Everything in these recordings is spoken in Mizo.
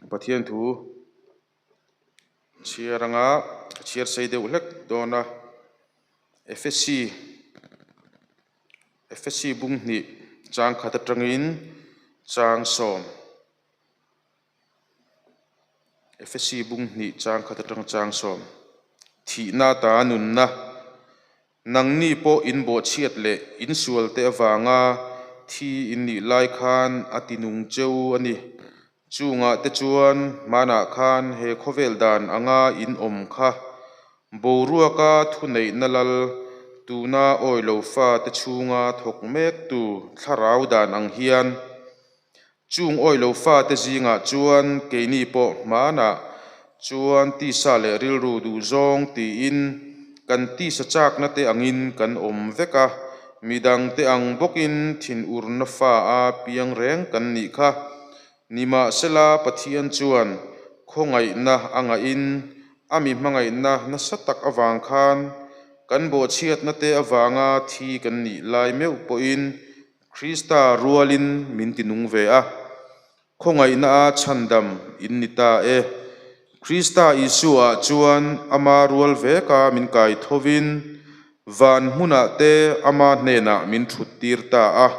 Pathian thu chhiar anga ka chhiar sei deuh hlek dawn a, Efesi Efesi bung hnih chang khat atangin chang sawm Efesi bung hnih chang khat atang chang sawm thihna ta nunna Nangni pawh in bawhchhiat leh in sualte avanga thi in nih lai khan a ti nung cheu a ni. Chungah te chuan hmanah khan he khawvel dan anga in awm kha boruaka thuneihna lal, tuna awilo fate chhunga thawk mektu thlarau dan ang hian Chung awilo fate zingah chuan keini pawh hmanah chuan tisa leh rilru duh zawng tiin kan tisa chakna te angin kan awm vek a, midang te ang bawkin thinurna fa a piang reng kan nih kha. Nimahsela Pathian chuan khawngaihna a ngahin a mi hmangaihna nasa tak avang khan kan bawhchhiatna te avanga thi kan nih lai meuh pawhin Krista rualin min ti nung ve a, khawngaihna a chhandam in ni ta e. Krista Isua chuan ama rual veka min kai thovin van hmunah te ama hnenah min thut tir ta a.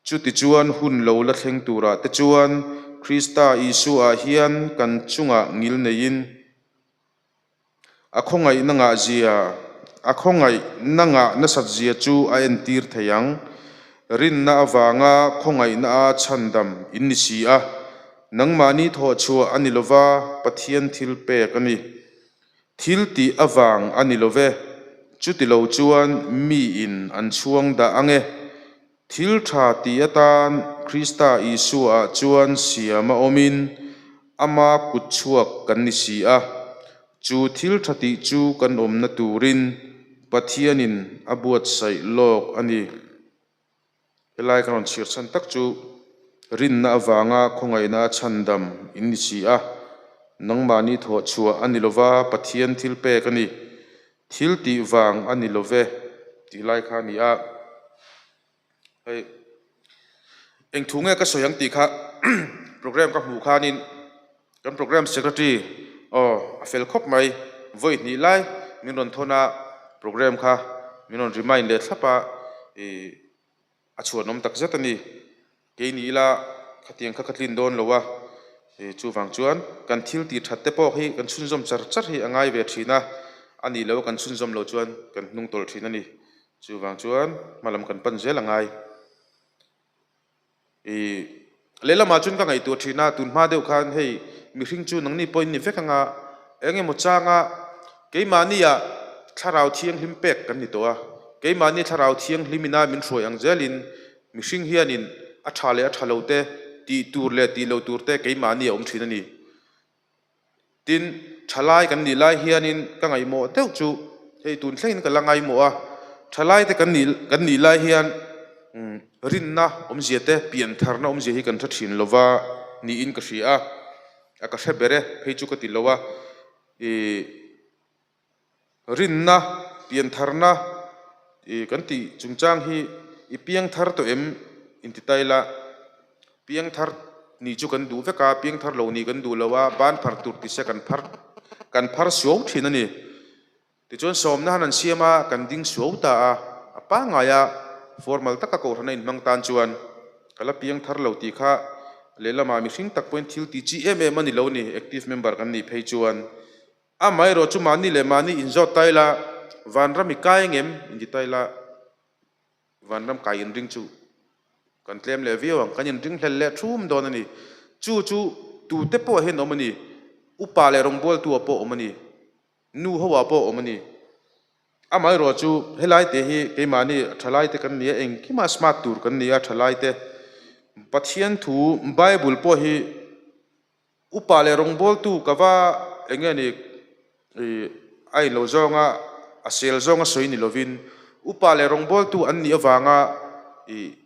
Chutichuan hun lo la thleng turah te chuan Krista Isua hian kan chungah ngil neiin, A khawngaihna ngah zia, a khawngaihna ngah nasat zia chu a entir thei ang. Rinna avanga khawngaihna a chhandam in ni si a, nangmahni thawhchhuah a ni lova, Pathian thil pek a ni. Thil tih avang a ni love, chuti lo chuan miin an chhuang dah ang e. Thil tha tih atan Krista Isua-ah chuan siam a awmin ama kut chhuak kan ni si a, chu thil tha tih chu kan awmna turin Pathianin a buatsaih lawk a ni. Helai ka rawn chhiar chhan tak chu rinna avanga khawngaihna a chhandam in ni si a, nangmahni thawhchhuah a ni lova Pathian thil pek a ni. Thil tih vang a ni lo ve tih lai kha a ni a, hei eng thu nge ka sawi ang tih kha program ka hmuh khanin kan program secretary aw a fel khawp mai vawi hnih lai min rawn thawn a program kha min rawn remind leh thlap a ih. A chhuanawm tak zet a ni. Kei ni ila khatiang kha ka tlin dawn lo a, chuvang chuan kan thil tih that te pawh hi kan chhunzawm char char hi a ngai ve thin a, a nih loh kan chhunzawm loh chuan kan hnung tawlh thin a ni. Chuvang chuan hma lam kan pan zel a ngai. Ih, lehlamah chuan ka ngaihtuah thin a, tun hma deuh khan hei mihring chu nangni pawhin ni vek anga eng emaw changa keimahnia thlarau thianghlim pek kan ni tawh a, keimahni thlarau thianghlim ina min hruai ang zelin mihring hianin a tha leh a tha lo te tih tur leh tih loh tur te keimahni a awm thin a ni. Tin, thalai kan nih lai hianin ka ngaihmawh deuh chu hei tun thlengin ka la ngaihmawh a, thalaite kan nih kan nih lai hian rinna awmzia te piantharna awmzia hi kan hre thin lova niin ka hria a, a ka hre ber e phei chu ka ti lo a, ih. Rinna, piantharna i kan tih chungchang hi i piangthar tawh em inti ta ila, piangthar nih chu kan duh vek a, piangthar lo nih kan duh lo a, ban phar tur ti se kan phar kan phar suau thin a ni. Tichuan sawmna han an siam a, kan ding suau ta a, a pangngai a, formal taka kohhran a inhmang tan chuan ka la piangthar lo tih kha lehlamah mihring tak pawhin thil ti chi em em a ni lo ni, active member kan nih phei chuan. Amaherawh chu mahni leh mahni inzawt ta ila, vanram i kai angem inti ta ila, vanram kai inring chu kan tlem leh viau ang, kan inring hlel leh thum dawn a ni. Chu chu tute pawh hian awm a ni, upa leh rawngbawltu ah pawh awm a ni, nu ho ah pawh awm a ni. Amaherawh chu helai te hi keimahni thalai te kan ni a, engkimah smart tur kan ni a thalai te. Pathian thu Bible pawh hi. Upa leh rawngbawltu ka va eng nge ni ih a inlo zawnga a sel zawnga sawi ni lovin upa leh rawngbawltu an nih avanga ih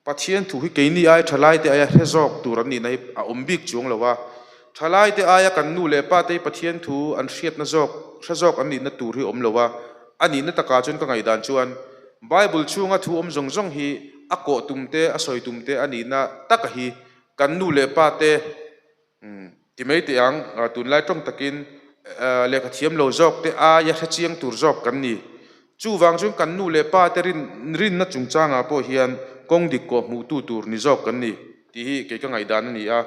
Pathian thu hi keini ai thalaite aia hre zawk tur an nihna hi a awm bik chuang lo a, thalaite aia kan nu leh pa te hi Pathian thu an hriatna zawk hre zawk an nihna tur hi awm lo a, a nihna takah chuan ka ngaihdan chuan Bible chhunga thu awm zawng zawng hi a kawh tum te a sawi tum te a nihna taka hi Kan nu leh pa te Ti mai teh ang, tunlai tawng takin lehkha thiam lo zawk te aia hre chiang tur zawk kan ni. Chuvang chuan kan nu leh pa te rinna chungchangah pawh hian kawng dik kawh hmuhtu tur ni zawk kan ni tih hi kei ka ngaihdan a ni a.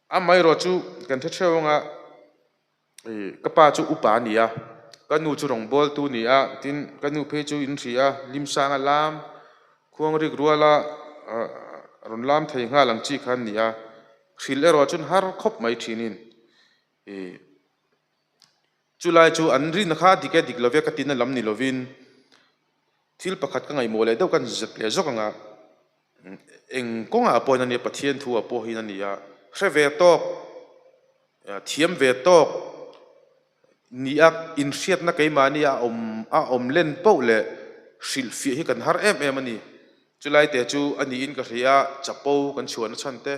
Amaherawh chu kan hre theuh anga ka pa chu upa a ni a, ka nu chu rawngbawltu a ni a, tin ka nu phei chu in hria a, Limsanga lam khuangrik ruala rawn lam thei nghal ang chi kha an ni a, hrilh erawh chuan har khawp mai thinin chulai chu an rinna kha a dik e dik love ka tina lam ni lovin thil pakhat ka ngaihmawh leh deuh ka zep leh zawk ang a. Eng kawngah pawhin a nia, Pathian thu ah pawhin a nia, hre ve tawk, thiam ve tawk nia inhriatna keimahni a awm a awm len poh leh hrilhfiah hi kan har em em a ni. Chulai te chu a niin ka hria a, chapo kan chhuahna chhan te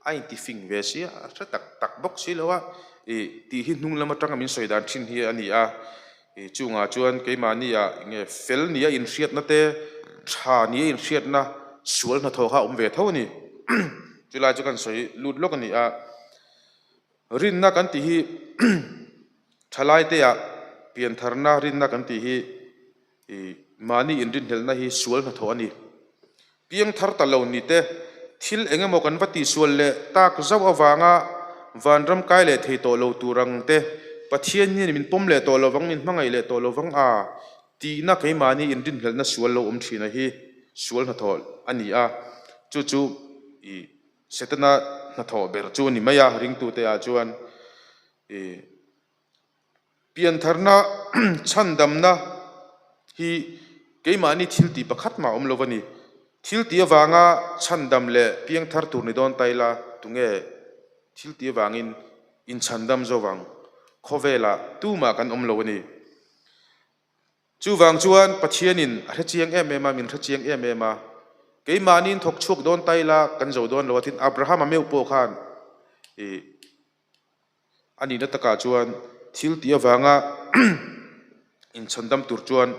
a inti fing ve si a, a hre tak tak bawk si lo a, ih tih hi hnung lam atanga min sawi dan thin hi a ni a. Ih chungah chuan keimahni ah enge fel nia inhriatna te, tha nia inhriatna sual hnathawh kha a awm ve tho a ni. Chulai chu kan sawi lut lawk a ni a, rinna kan tih hi thalai te ah piantharna rinna kan tih hi ih mahni inrinhlelhna hi sual hnathawh a ni. Piangthar ta lo ni te, thil eng emaw kan va tihsual leh tak zauh avanga vanram kai leh thei tawh lo tur ang te, Pathian hian min pawm leh tawh lovang, min hmangaih leh tawh lovang a tihna keimahni inrinhlelhna sual lo awm thin a hi sual hnathawh a ni a, chu chu i Setana hnathawh ber chu a ni mai a, ringtute ah chuan i. Piantharna chhandamna hi keimahni thil tih pakhat mah awm lo a ni. Thil tih avanga chhandam leh piangthar tur ni dawn ta ila tunge thil tih avangin inchhandam zo vang? Khawvelah tumah kan awm lo a ni. Chuvang chuan Pathianin a hre chiang em em a, min hre chiang em em a. Keimahniin thawk chhuak dawn ta ila kan zo dawn lo a, tin Abrahama meuh pawh khan ih A nihna takah chuan thil tih avanga inchhandam tur chuan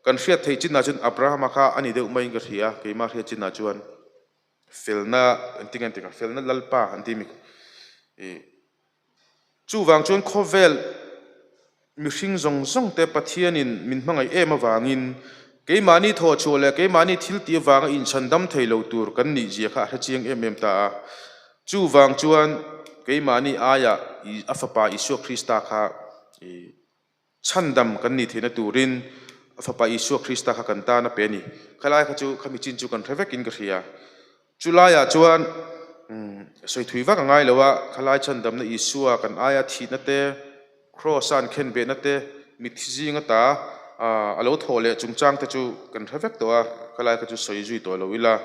kan hriat theih chinah chuan Abrahama kha a ni deuh maiin ka hria a, keimah hriat chinah chuan felna engtin nge an tih kha felna Lalpa an ti mi ih chuvang chuan khawvel Mihring zawng zawng te Pathianin min hmangaih em avangin keimahni thawhchhuah leh keimahni thil tih avanga inchhandam thei lo tur kan nih zia kha a hre chiang em em ta a. Chuvang chuan keimahni aia a Fapa Isua Krista kha chhandam kan nih theihna turin a Fapa Isua Krista kha kan tan a pe a ni. Khalai kha chu khami chin chu kan hre vekin ka hria. Chu laiah chuan sawi thui vak a ngai lo a, khalai chhandamna Isua kan aia thihna te, Kraws-a an khenbehna te, mitthi zinga ta a lo thawh leh chungchang te chu kan hre vek tawh a, khalai kha chu sawi zui tawh lo ila.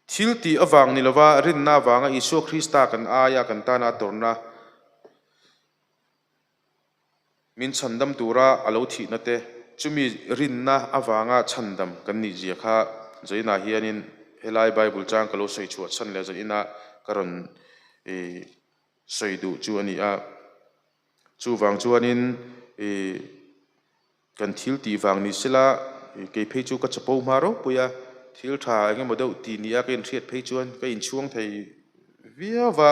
Thil tih avang ni lova rinna avanga Isua Krista kan aia kan tana a tawrhna, Min chhandam tura a lo thihna te, chumi rinna avanga chhandam kan nih zia kha zainah hianin helai Bible chang ka lo sawi chhuah chhan leh zaninah ka rawn sawi duh chu a ni a. Chuvang chuanin ih. Kan thil tih vang ni sela, kei phei chu ka chapo hma ropui a, thil tha eng emaw deuh tih nia ka inhriat phei chuan ka inchhuang thei viau va,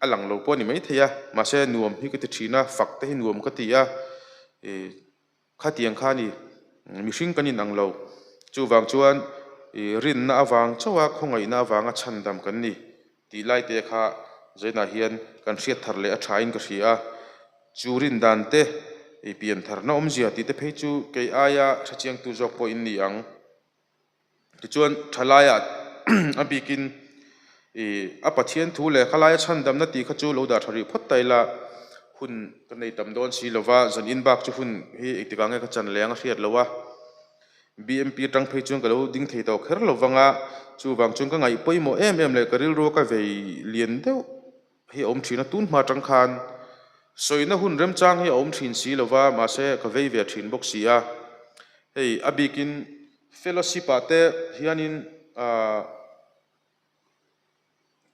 a lang lo pawh a ni maithei a, mahse nuam hi ka ti thin a, fak te hi nuam ka ti a, khatiang kha a ni, mihring kan inang lo, chuvang chuan rinna avang chauh a, khawngaihna avanga chhandam kan ni. Tih lai te kha zainah hian kan hriat thar leh a thain ka hria a, chu rin dan te i pian tharna awmzia tih te phei chu kei aia hrechiangtu zawk pawh in ni ang. Tichuan thalaiah a bikin i a Pathian thu leh khalaia chhandamna tih kha chu lo dah tha rih phawt ta ila hun ka nei tam dawn si lova, zan in bak chu hun hi engtikah nge ka chan leh ang a hriat lo a. BMP atang phei chuan ka lo ding thei tawh kher lo vang a, chuvang chuan ka ngaih pawimawh em em leh ka rilru a ka vei lian deuh hi a awm thin a, tun hma atang khan sawina hun remchang hi a awm thin si lo va, mahse ka vei ve thin bawk si a, hei a bikin fellowship ah te hianin ahh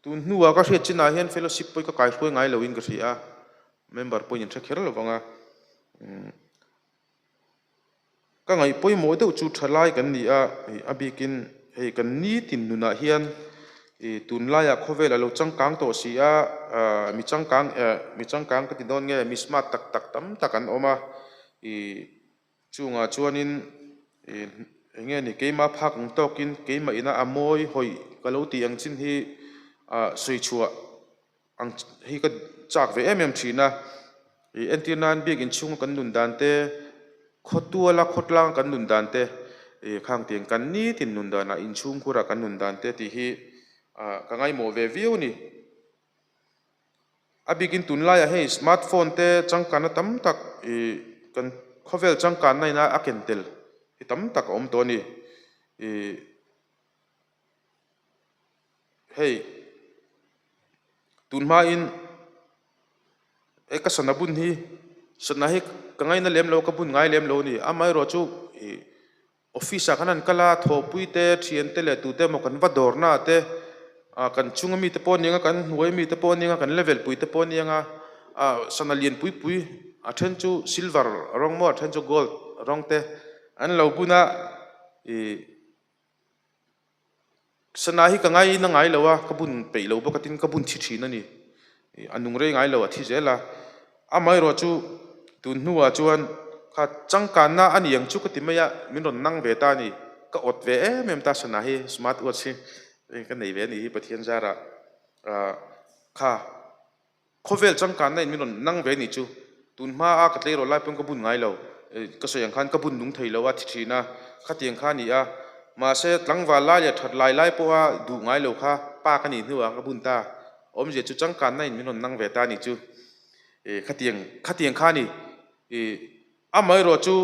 tun hnuah ka hriat chinah hian fellowship pawh hi ka kaihruai ngai loin ka hria a, member pawhin an hre kher lo vang a. Ka ngaih pawimawh deuh chu tha lai kan ni a, a bikin hei kan nitin nunah hian I tunlaiah khawvel a lo changkang tawh si a, mi changkang mi changkang ka ti dawn nge mi smart tak tak tam tak an awm a, i chungah chuanin i eng nge ni keimah phak ang tawkin keimah ina a mawi hawi ka lo tih ang chin hi ah sawi chhuah ang hi ka chak ve em em thin a, ih entir nan biakinn chhunga kan nun dan te, khawtuala khawtlang kan nun dan te, ih khang tiang kan nitin nun danah inchhungkhura kan nun dan te tih hi ah ka ngaimawh ve viau a ni. A bikin tunlaiah hei smart phone te changkanna tam tak ih kan khawvel changkanna ina a ken tel hi tam tak a awm tawh a ni. Ih. Hei tun hmain he ka sana bun hi sana hi ka ngaina lem lo ka bun ngai lem lo a ni amaherawh chu ih office ah khan an kal a thawhpui te thian te leh tute emaw kan va dawr na ah te ah kan chunga mite pawh a ni ang a kan hnuai mite pawh a ni ang a kan level pui te pawh a ni ang a ah sana lian pui pui a then chu silver rawng maw a then chu gold rawng te an lo bun a ih. Sana hi ka ngai in a ngai lo a, ka bun peih lo bawk a tin ka bun thi thin a ni. A nung rei ngai lo a thi zel a. Amaherawh chu tun hnuah chuan kha changkanna a ni ang chu ka ti mai a, min rawn nang ve ta a ni. Ka awt ve em em ta sana hi smart watch hi ka nei ve a nih hi Pathian zarah kha. Khawvel changkanna in min rawn nang ve ni chu. Tun hma a ka tleirawl lai pawn ka bun ngai lo. Ka sawi ang khan ka bun nung thei lo a thi thin a, khatiang kha a ni a. Mahse tlangval lai leh that lai lai pawha duh ngai lo kha pa ka nih hnuah ka bun ta. Awmzia chu changkanna in min rawn nang ve ta ni chu. Khatiang khatiang kha a ni. Amaherawh chu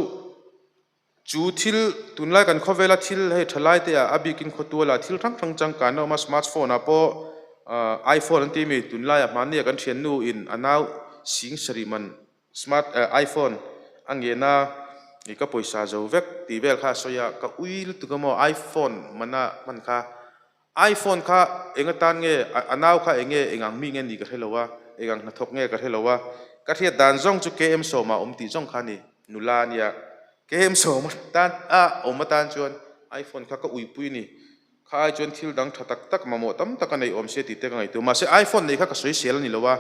Chu thil, tunlai kan khawvela thil hei tha lai te ah a bikin khawtualah thil hrang hrang changkan a awm a, smart phone ah pawh iPhone an ti mi, tunlaiah hmanni ah kan thiannu in a nau sing sarih man smart iPhone a ngen a, i ka pawisa zo vek tih vel kha a sawi a, ka ui lutuk a maw iPhone man a hman kha iPhone kha eng atan nge a nau kha eng nge eng ang mi nge ni ka hre lo a, eng ang hnathawk nge ka hre lo a, ka hriat dan zawng chu KM sawma awm tih zawng kha a ni, nula a nia. KM sawma tan a awm atan chuan iPhone kha ka uipui a ni, kha ai chuan thil dang tha tak tak mamawh tam tak a nei awm sia tih te ka ngaihtuah. Mahse iPhone nei kha ka sawisel a ni lo a,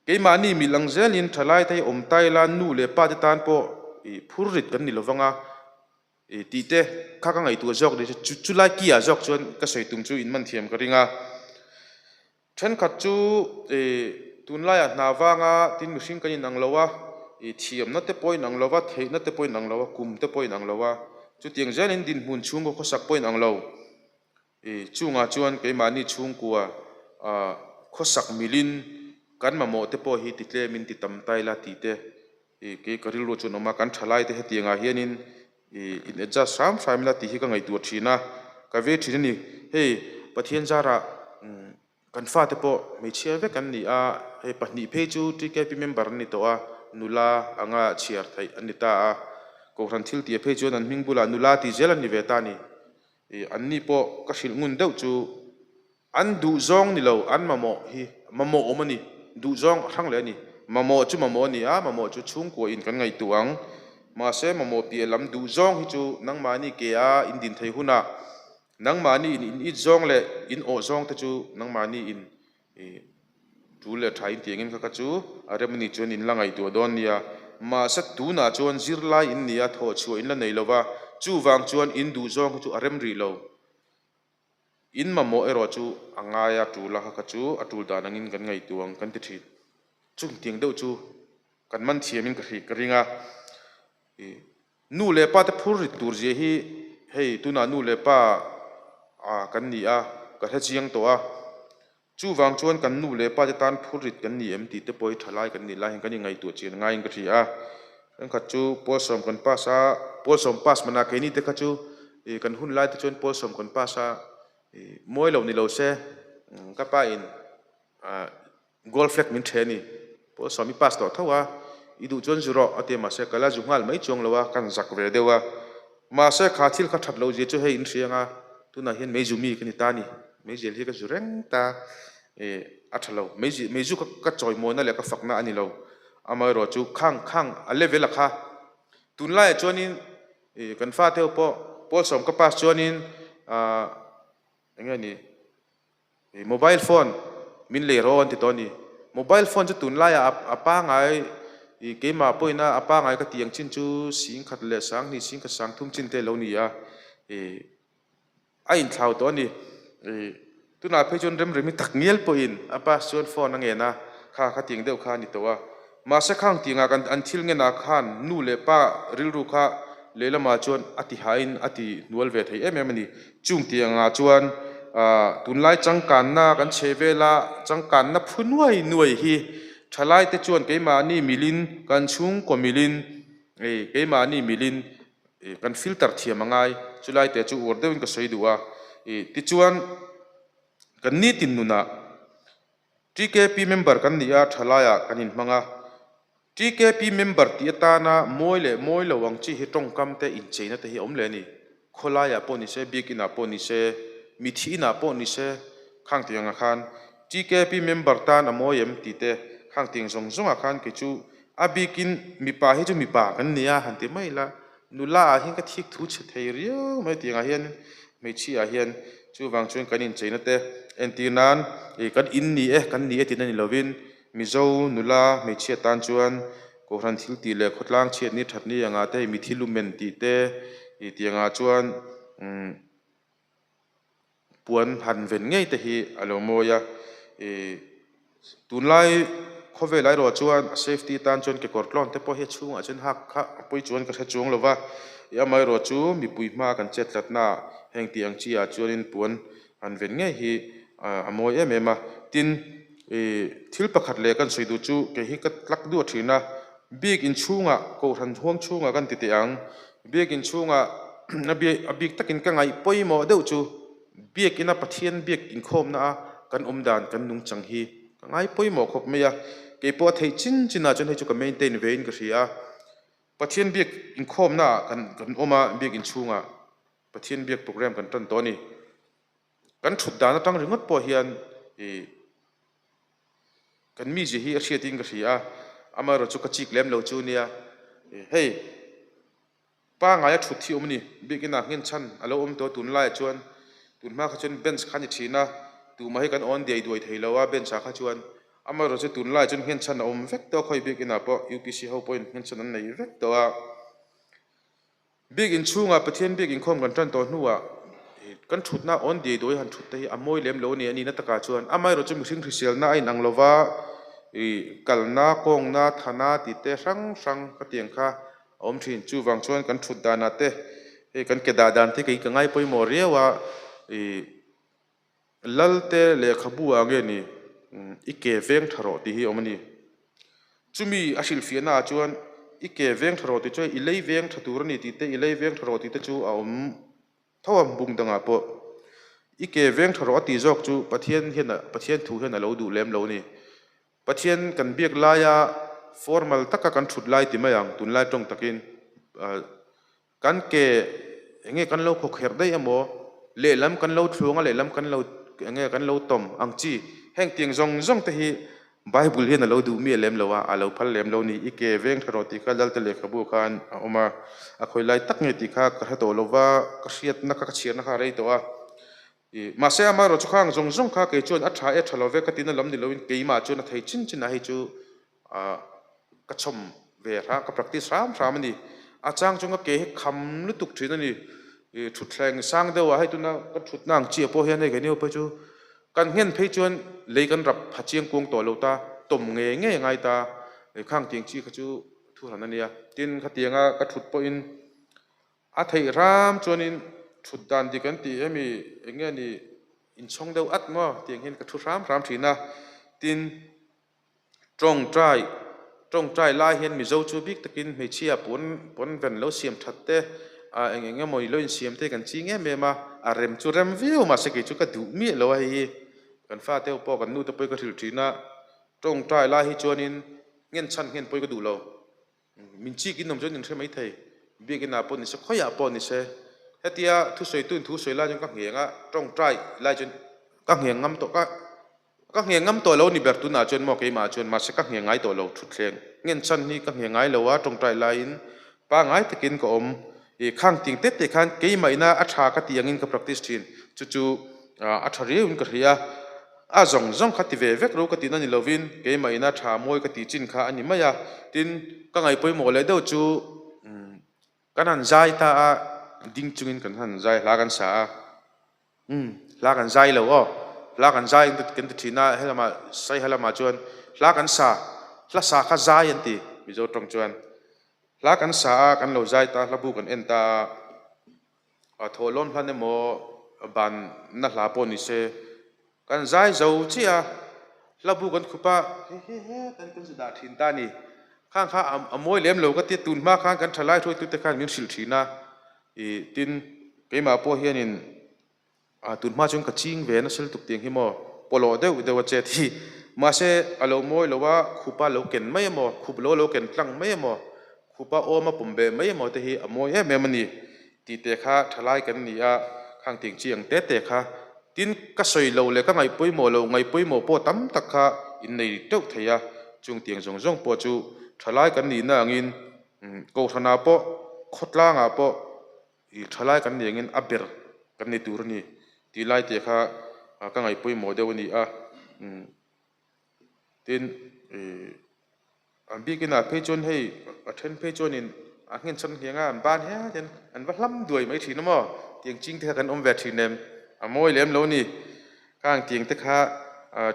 keimahni mil ang zelin thalai te hi awm ta ila nu leh pa te tan pawh ih phur rit kan ni lo vang a, I tih te kha ka ngaihtuah zawk ni chu chu lai ki ah zawk chuan ka sawi tum chu in man thiam ka ring a. Thenkhat chu i tunlaiah hna vanga tin mihring kan inang lo a, i thiamna te pawh inang lo a, theihna te pawh inang lo a, kum te pawh inang lo a, chutiang zelin dinhmun chhungkaw khawsak pawh inang lo. I chungah chuan keimahni chhungkua khawsak milin kan mamawh te pawh hi ti tlemin ti tam ta ila tih te i kei ka rilru chuan awm a, kan thalai te hetiangah hianin i in adjust hram hram ila tih hi ka ngaihtuah thin a, ka ve thin a ni. Hei Pathian zarah Kan fate pawh hmeichhia vek an ni a, hei pahnih phei chu TKP member an ni tawh a, nula anga chhiar theih an ni ta a, Kohhran thil tih phei chuan an hming bulah nula tih zel an ni ve ta a ni. Ih, an ni pawh ka hrilh ngun deuh chu an duh zawng ni lo, an mamawh hi mamawh awm a ni, duh zawng a hrang leh a ni. Mamawh chu mamawh a ni a, mamawh chu chhungkua in kan ngaihtuah ang. Mahse mamawh piah lam duh zawng hi chu nangmahni ke a indin thei hunah Nangmahni in in it zawng leh in awh zawng te chu nangmahni in tul leh tha in tih engin kha kha chu a rem anih chuan in la ngaihtuah dawn nia. Mahse tunah chuan zirlai in nia thawhchhuah in la nei lova, chuvang chuan in duh zawng kha chu a rem rih lo. In mamawh erawh chu a ngai a tul a kha kha chu a tul dan angin kan ngaihtuah ang kan ti thin. Chungtiang deuh chu kan man thiamin ka hrih ka ring a. Nu leh pa te phur rit tur zia hi hei tunah nu leh pa ah kan ni a, ka hre chiang tawh a. Chuvang chuan kan nu leh pa te tan phur rit kan ni em tih te pawh hi tha lai kan nih lai hian kan inngaihtuah chian ngaiin ka hria a. Thenkhat chu pawl sawm kan pass a, pawl sawm pass manah keini te kha chu ih kan hun lai te chuan pawl sawm kan pass a, ih mawi lo ni lo se ka pa in ah Gold flag min ṭhe a ni. Paul Swami pass tawh tho a, i duh chuan zu rawh a ti a, mahse ka la zu nghal mai chuang lo a, kan zak ve deuh a. Mahse kha thil kha ṭhat lo zia chu hei in hriang a, tunah hian meizu mi ka ni ta a ni. Meizel hi ka zu reng ta, ih a ṭha lo. Meizi meizu kha ka chawimawina leh ka fakna a ni lo. Amaherawh chu khang khang a level a kha. Tunlaiah chuanin ih kan fate ho pawh Paul Sawm ka pass chuanin ah eng nge ni? Mobile phone min lei rawh an ti tawh a ni. Mobile phone chu tunlaiah a pangai keimah pawhin a pangai ka tih ang chin chu singkhat leh sanghnih singkhat sangthum chin te a lo ni a, a inthlau tawh a ni. Tunah phei chuan remremi tak ngial pawhin a pass chuan phone a ngen a, kha kha tiang deuh kha a ni tawh a. Mahse khang tiangah kan an thil ngenah khan nu leh pa rilru kha lehlamah chuan a ti hain a ti hnual ve thei em em a ni. Chung tiangah chuan tunlai changkanna kan chhe vela changkanna phu nuai nuai hi thalaite chuan keimahni milin kan chhungkaw milin keimahni milin kan filter thiam a ngai. Chulaite chu uar deuhin ka sawi duh a. Tichuan kan nitin nunah TKP member kan ni a, thalaiah kan inhmang a. TKP member tih atana mawi leh mawi lo ang chi hi tawngkam te incheina te hi a awm leh a ni. Khawlaiah pawh ni se, biak inah pawh ni se, mithi inah pawh ni se, khang tiang ah khan TKP member tan a mawi em tih te khang tiang zawng zawng ah khan kei chu a bikin mipa hi chu mipa kan ni a han ti mai ila, nula ah hian ka thik thu chhe thei riau mai tiang ah hian Hmeichhia ah hian chuvang chuan kan incheina te entir nan ih kan in ni e kan ni e tihna ni lovin Mizo nula hmeichhia tan chuan Kohhran thil tih leh khawtlang chhiat ni that ni angah te hei mithi lumen tih te ih tih angah chuan umm puan han ven ngei te hi a lo mawi a ih Tunlai khawvel erawh chuan a safety tan chuan kekawr tlawn te pawh hi a chhungah chuan hak kha a pawi chuan ka hre chuang lo va, ih amaherawh chu mipui hma kan chet tlatna ah heng tih ang chi ah chuanin puan han ven ngei hi a mawi em em a. Tin, ih thil pakhat leh kan sawi duh chu kei hi ka tlak duah thin a, bik inchhungah kohhran huang chhungah kan ti teh ang, biak inchhungah a bik takin ka ngaih pawimawh deuh chu Biakina Pathian biak inkhawmna a kan awm dan kan nungchang hi ka ngai pawimawh khawp mai a, kei pawh a theih chin chin ah chuan hei chu ka maintain ve in ka hria a, Pathian biak inkhawmna ah kan kan awm a, biak inchhungah Pathian biak program kan tan tawh a ni. Kan thut dan atang ringawt pawh hian ih kan mizia hi a hriat in ka hria a, amaherawh chu ka chik lem lo chu nia, hei. Pangai a thut hi awm a ni. Biakinn ah nghenchhan a lo awm tawh a tunlaiah chuan tunhma kha chuan bench kha a ni thin a, tumah hi kan awn diai duai thei lo a bench ah kha chuan. Amaherawh chu tunlaiah chuan nghenchhan a awm vek tawh a khawi biakinn ah pawh UPC ho pawhin nghenchhan an nei vek tawh a. Biakinn chhungah Pathian biak inkhawm kan tan tawh hnuah kan thutna awn diai duai han thut te hi a mawi lem lo a ni a nihna takah chuan amaherawh chu mihring hriselna a inang lo va, ih kalna, kawngna, thana tih te hrang hrang khatiang kha A awm thin. Chuvang chuan kan thut danah te, hei kan ke dah dan te kei ka ngai pawimawh riau a, ih Lalte lehkhabu ah nge ni i ke veng tha rawh tih hi a awm a ni. Chumi a hrilhfiahna ah chuan i ke veng tha rawh tih chu i lei veng tha tur a ni tih te, i lei veng tha rawh tih te chu a awm tho a, bung dangah pawh i ke veng tha rawh a tih zawk chu Pathian hian Pathian thu hian a lo duh lem lo a ni. Pathian kan biak laia formal taka kan thut lai ti mai ang, tunlai tawng takin kan ke enge kan lo khawkherh daih emaw, lehlam kan lo thluang a lehlam kan lo enge kan lo tawm ang chi, heng tiang zawng zawng te hi Bible hian a lo duh miah lem lo a, a lo phal lem lo ni, i ke veng tha rawh tih kha Lalte lehkhabu khan a awm a, a khawi lai tak nge tih kha ka hre tawh lo va, ka hriatna kha ka chhiarna kha a rei tawh a. I, mahse amaherawh chu khang zawng zawng kha kei chuan a tha e tha lo ve ka tina lam ni loin keimah chuan a thei chin chin a hei chu ah ka chhawm ve hram ka practice hram hram a ni. A chang chu ka ke hi kham lutuk thin a ni. I thutthleng sang deuh ah hei tuna ka thutna ang chiah pawh hian hei keini ho phei chu kan nghen phei chuan lei kan rap pha chiang kuang tawh lo ta, tawm ngei ngei a ngai ta. I khang tiang chi kha chu thu hran a nia. Tin, khatianga ka thut pawhin A theih ram chuanin thut dan dik an ti emi eng nge ni inchhawng deuh at maw tih ang hian ka thu hram hram thin a. Tin, tawngtai tawngtai lai hian Mizo chu bik takin hmeichhia puan puan ven lo siam that te ah eng eng emaw lo insiam te kan ching em em a, a rem chu rem viau mahse kei chu ka duh miah lo a hei hi kan fate ho pawh kan nu te pawh hi ka hrilh thin a, tawngtai lai hi chuanin nghenchhan nghen pawh hi ka duh lo. Min chik in awm chuan in hre mai thei. Biakinn ah pawh ni se, khawiah pawh ni se. Hetia thusawitu in thusawi lai chuan ka ngheng a, tawngtai lai chuan ka ngheng ngam tawh ka ka ngheng ngam tawh lo ni ber tunah chuan maw keimah chuan mahse ka ngheng ngai tawh lo thutthleng nghen chhan hi ka ngheng ngai lo a tawngtai laiin pangai takin ka awm i khang ting tete te khan keimah ina a tha ka tih angin ka practice thin chu chu a tha riau in ka hria. A zawng zawng kha ti ve vek ro ka tihna ni lovin keimah ina tha mawi ka tih chin kha a ni mai a. Tin, ka ngaihpawimawh leh deuh chu kan han zai ta a, ding chungin kan han zai hla kan sa a. Umm, hla kan zai lo aw, hla kan zai kan ti thin a, helamah Saiha lamah chuan hla kan sa, hla sa kha zai an ti Mizo tawng chuan. Hla kan sa a, kan lo zai ta, hla bu kan en ta a. A thawhlawm hlan emaw ban na hla pawh ni se kan zai zo chiah a, hla bu kan khup a, he he he kan kan zu dah thin ta a ni. Khang kha a mawi lem lo ka tia tun hma khan kan thalai hruaitute khan min hrilh thin a, ih tin keimah pawh hianin A tun hma chuan ka ching ve nasa lutuk tiang hi maw pawlawh deuh deuh a chet hi. Mahse a lo mawi lo a, khupa lo ken mai emaw, khup lo lo ken tlang mai emaw, khupa awm a pawm beh mai emaw te hi a mawi em em a ni tih te kha thalai kan ni a, khang tiang chi ang te te kha. Tin, ka sawi lo leh ka ngaih pawimawh lo, ngaih pawimawh pawh tam tak kha in nei teuh thei a, chung tiang zawng zawng pawh chu thalai kan nihna angin Kohhranah pawh, khawtlangah pawh, I thalai kan ni angin a ber kan ni tur a ni tih lai te kha ka ngaih pawimawh deuh a ni a. Tin, an biak inah phei chuan hei a then phei chuanin a nghenchhan ngheng a, an ban hian hian an va hlam duai mai thin a maw? Tiang ching te kha kan awm ve thin em? A mawi lem lo a ni. Khang tiang te kha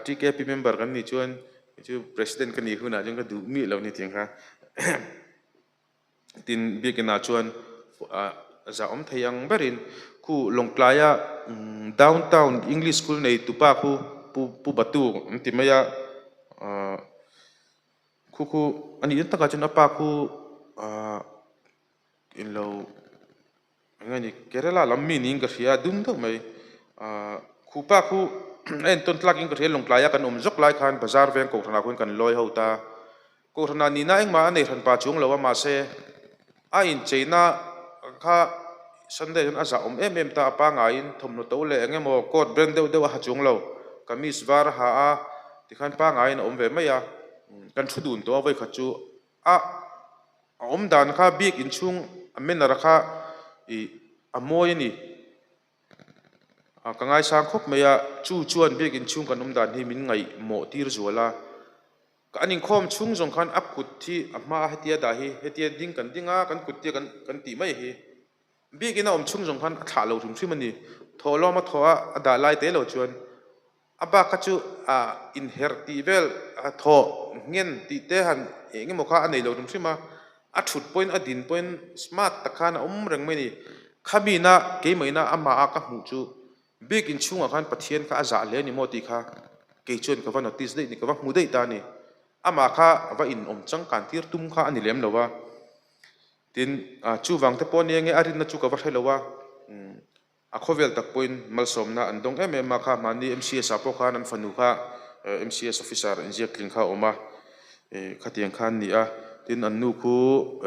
TKP member kan nih chuan chu president ka nih hunah chuan ka duh miah lo a ni tiang kha. Tin, biakinah chuan zahawm thei ang berin khu Lawngtlaia Downtown English School nei tupa khu Pu Pu Batu an ti mai a, khu khu a nih na takah chuan a pa khu englo eng nge ni Kerala lam mi niin ka hria a dum deuh mai, khu pa khu a entawn tlakin ka hria Lawngtlaia kan awm zawk lai khan bazar veng kohhranah khuan kan lawi ho ta. Kohhranah nihna engmah a nei hran pa chuang lo a, mahse a incheina kha Sunday chuan a zah awm em em ta, a pangaiin thawmhnaw to leh eng emaw coat brand deuh deuh a ha chuang lo, kamis var a ha a, tikhan pangaiin a awm ve mai a, kan thu dun tawh a vawikhat chu a a awm dan kha bik inchhung a manner kha ih a mawi a ni. Ka ngaisang khawp mai a, chu chuan biak inchhung kan awm dan hi min ngaihmawh tir zual a. Ka an inkhawm chhung zawng khan a kut hi a hma a hetia dah hi, hetia ding kan ding a, kan kut tia kan kan tih mai hi. Biakinn a awm chhung zawng khan a thlah lo hrim hrim a ni. Thawhlawm a thaw a, a dah lai te lo chuan a bak kha chu a inherh tih vel, a thaw nghen tih te han eng emaw kha a nei lo hrim hrim a. A thut pawhin a din pawhin smart tak khan a awm reng mai a ni. Khamiina keimahina amah a ka hmuh chu Biakinn chhungah khan Pathian kha a zah hle a ni maw tih kha kei chuan ka va notice daih ni, ka va hmu daih ta a ni. Amah kha a va inawm changkan tir tum kha a ni lem lo a. Tin, chuvang te pawh nia nge a rinna chu ka va hre lo a, a khawvel tak pawhin malsawmna an dawng em em a kha mahni MCS ah pawh khan an fanu kha MCS officer inziak tling kha a awm a, khatiang kha an ni a. Tin, an nu khu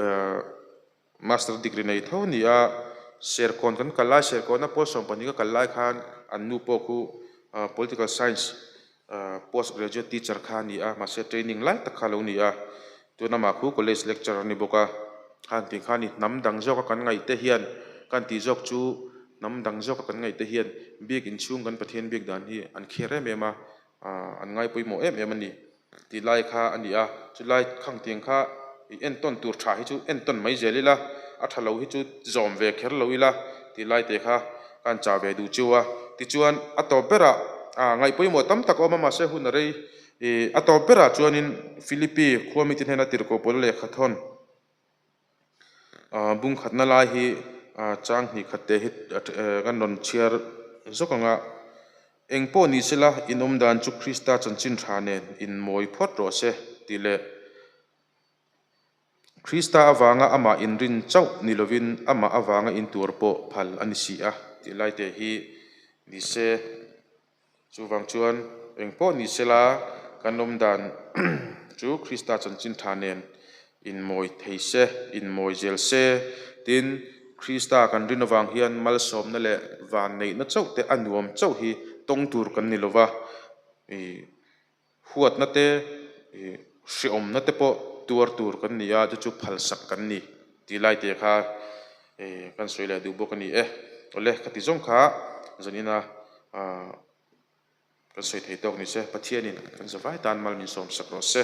Master degree nei tho a ni a, Serkawn kan kal lai, Serkawna pawl 12 ka kal lai khan an nu pawh khu Political Science post graduate teacher kha a ni a, mahse training lai tak kha a lo ni a, tuna mah khu college lecturer a ni bawk a, khan tih kha a ni, hnam dang zawka kan ngaih te hian kan tih zawk chu hnam dang zawka kan ngaih te hian biak inchhung kan Pathian biak dan hi an kher em em a, an ngai pawimawh em em a ni. Tih lai kha a ni a, chulai khang tiang kha i entawn tur tha hi chu entawn mai zel ila, a tha lo hi chu zawm ve kher lo ila tih lai te kha ka han chah ve duh chiu a. Tichuan a tawp berah ah ngaih pawimawh tam tak a awm a mahse hun a rei ih a tawp berah chuanin Philippi khua mite hnena tirhkoh pawl lehkha thawn Bung khatna lai hi chang hnih khat te hi kan rawn chhiar zawk ang a, eng pawh ni sela inawm dan chu Krista chanchin tha nen inmawi phawt rawh se tih leh Krista avanga amah inrin chauh ni lovin amah avanga intuar pawh phal a ni si a tih lai te hi ni se. Chuvang chuan eng pawh ni sela kan awm dan chu Krista chanchin tha nen inmawi thei se, inmawi zel se. Tin, Krista kan rin avang hian malsawmna leh vanneihna chauh te a nuam chauh hi tawng tur kan ni lova, ih huatna te, ih hreawmna te pawh tuar tur kan ni a, chu chu phalsak kan ni tih lai te kha ih kan sawi leh duh bawk a ni e. Awle, ka ti zawng kha zanina ah. Kan sawi thei tawk ni se, Pathianin kan zavai tan mal min sawmsak rawh se.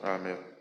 Amen.